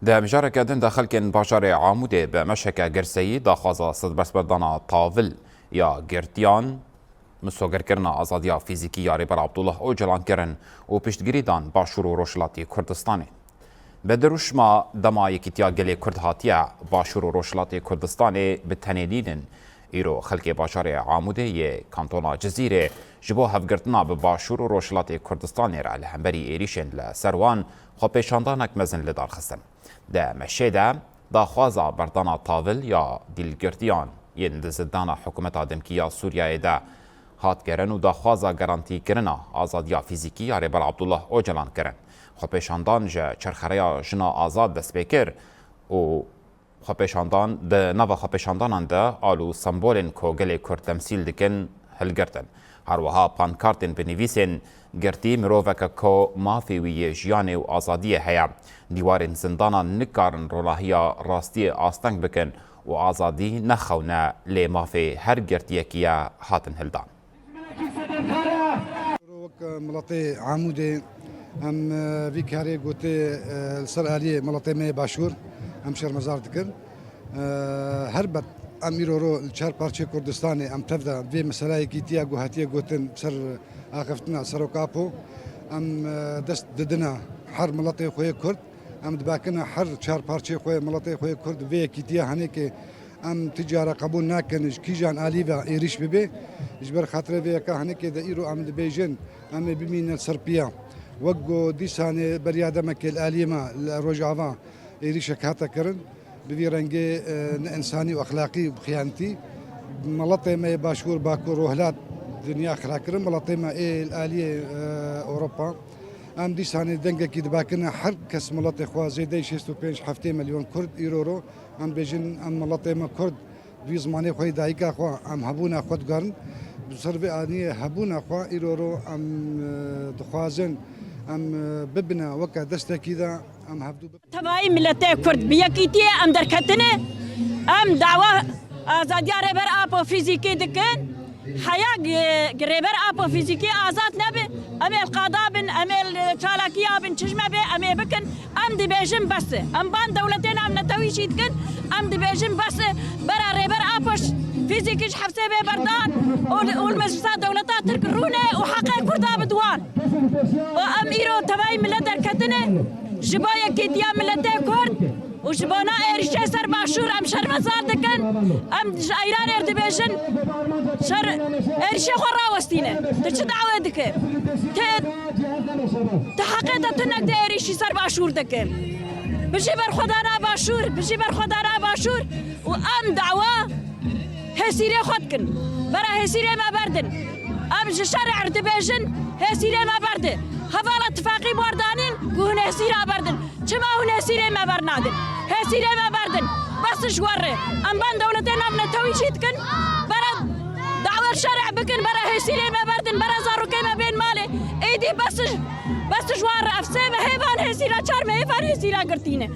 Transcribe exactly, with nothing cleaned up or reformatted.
Di mijareke din de xelkên bajarê Amûdê bi meşeke girseyî daxwaza sedbestberdana tavil ya girtiyan, misogirkirina azadiya fîzîkî ya Rêber Abdullah Ocalan kirin û piştgirî dan Başûr û Rojhilatê Kurdistanê. Bi dirûşma dema Yekîtiya Gelê Kurd hatiye Başûr û Rojhilatê Kurdistanê bi tenê nînin. Îro xelkê bajarê Amûdê yê kantona Cizîrê ji bo hevgirtina bi Başûr û Rojhilatê Kurdistanê re li hemberî êrîşên li ser wan xwepêşandanek mezin li dar xistin. Di meşê de daxwaza berdana tavil ya dîlgirtiyan yên di zindana hikûmeta demkî ya Sûriyeyê de hat kirin û daxwaza garantîkirina azadiya fîzîkî ya Rêber Abdullah Ocalan kirin. Xwepêşandan ji Çerxereya Jina Azad dest pê kir û xwepêşandan, di nava xwepêşandanan de al û sembolên ku gelê Kurd temsîl dikin hilgirtin. Her wiha pankartên bi nivîsên "Girtî miroveke ku mafê wî yê jiyanê û azadiyê heye. Dîwarên zindanan nikarin ronahiya rastiyê asteng bikin û azadî ne xewn e, lê mafê her girtiyekî ye" hatin hildan. Wek miletê Amûdê em, e, vî karê gotê, e, li ser aliyê miletê me yê Başûr em şermezar dikin. E, helbet em îro ro li çar parçeyê Kurdistanê em tev de vê mesela yekîtiya ku hatiye gotin ser axiftina Serok Apo, em, e, dest didine her miletê xwe yê Kurd, em dibakine her çar parçeyê xwe yê miletê xwe yê Kurd vê yekîtiya henêkê. Em ti cara qebûl nakin ji kîjan alî ve êrîş bibe. Ji ber xatirê vê yeka hinekê de îro em dibêjin, em ê bimînin li ser piya. Wek ku dîsanê beriya demekê li aliyê me li Rojava êrîşek hate kirin, bi vî rengê, e, ne însanî û exlaqî û bi xiyanetî, miletê me yê Başûr, Bakur, Rojhilat dinya xira kirin, miletê me ê li aliyê, e, Ewropa. Em dîsanê dengekî dibakine her kes miletê xwe zêdeyî şêst û pênc heftê milyon Kurd îro ro. Em bêjin, em miletê me Kurd, di wî zimanê xwe yê dayika xwe, em hebûna xwe digerin. Bi ser vê aniyê hebûna xwe îro ro em, e, dixwazin, em, e, bibine weke destekî de, em hevdû bibin. Tevayî miletê Kurd bi yekîtiyê em derketine, em dawa azadiya Rêber Apo fîzîkî dikin. Heya gi-, gi Rêber Apo fîzîkî azad nebe, em ê li qada bin, em ê li çalakiya bin, çi ji me bê, em ê bikin. Em dibêjin bes e. Em ban dewletê nav netewî jî dikin, em dibêjin bes e. Bera Rêber Apo fîzîkî ji hefsê bê berdan û li, û li meclisa dewleta Tirk rûne û heqê Kurda bidwan. Û em îro tevayî milet derketine ji bo yekîtiya miletê Kurd. Û ji bona êrîşê ser Başûr em şermezar dikin. Em ji Îranê re dibêjin, şer êrîşê xwe rawestîne. Tu çi dawê dike? Te, te heqê te tunek de êrîşî ser Başûr dike. Bijî berxwedana Başûr, bijî berxwedana Başûr. Û em dawa hêsîrê xwe dikin. Bera hêsîrê me berdin. Em ji şer re dibêjin, hêsîrê me berde. Hevala tifaqî bi wer danîn ku hûn hêsîra berdin. Çima hûn hêsîrê me bernadin? Hêsîrê me berdin. Bes ji we re. Em ban dewletê nav netewî jî dikin. Bera dawer şerê bikin, bera hêsîrê me berdin, bera zarokê me bên malê. Êdî bes, bes ji we re. Ev sê mehê van hêsîra, çar mehê van hêsîra girtî ne.